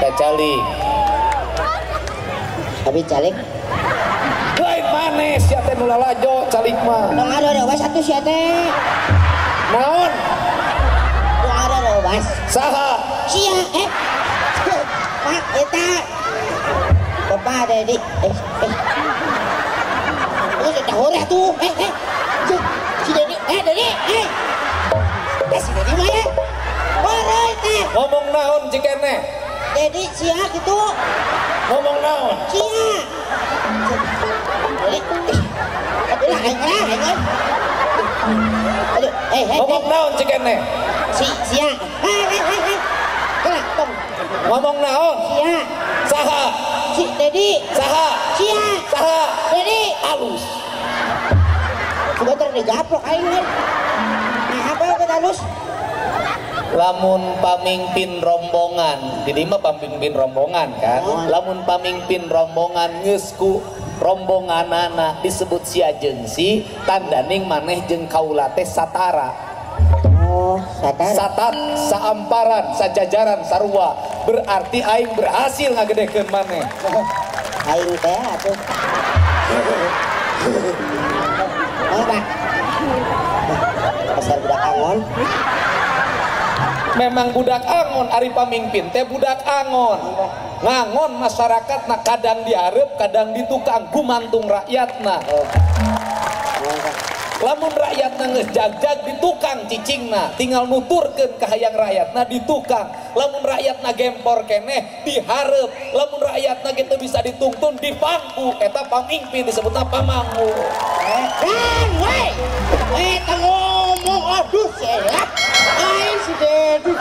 Eta calik. Abi calik. Lain manes sia teh nu lalajo calik mah. Tong ada satu sia teh. Naon? Tong ada was. Saha? Sia eh. Pak eta. Bapak Dedi. Lu sudah horeh tuh. Si Dedi, Dedi, si Dedi mah ya. Horeh teh. Ngomong naon cikene? Dedi sia gitu. Ngomong naon? Sia. Aduh, aing lah, aing. Aduh, Ngomong naon cikene? Si sia. Kelak tong. Ngomong naon? Sia. Saha? Si Dedi. Saha? Sia. Saha? Dedi. Alus. Coba terdigaplok aing kan. Nah, apa yang halus? Lamun pamimpin rombongan, di mah pamimpin rombongan kan. Oh. Lamun pamimpin rombongan geus ku rombonganana disebut sia jeung si, tandaning maneh jeung kaula teh satara. Oh, satara. Satat, saamparan, sajajaran, sarua. Berarti aing berhasil ngagedekeun maneh. Aing teh atuh. Oh, Pak. Pasar budak angon. Memang budak angon, ari pamimpin teh budak angon. Ngangon masyarakat na kadang dihareup, kadang ditukang gumantung rakyatna. Lamun rakyatna geus jagjag ditukang cicingna, tinggal nuturkeun kahayang rakyatna ditukang. Lamun rakyatna gempor keneh dihareup, lamun rakyatna kitu bisa ditungtun dipangku, eta pamimpin disebutna pamangku. Kan we. Eta ngomong aduh sehat. Aing si Dedi.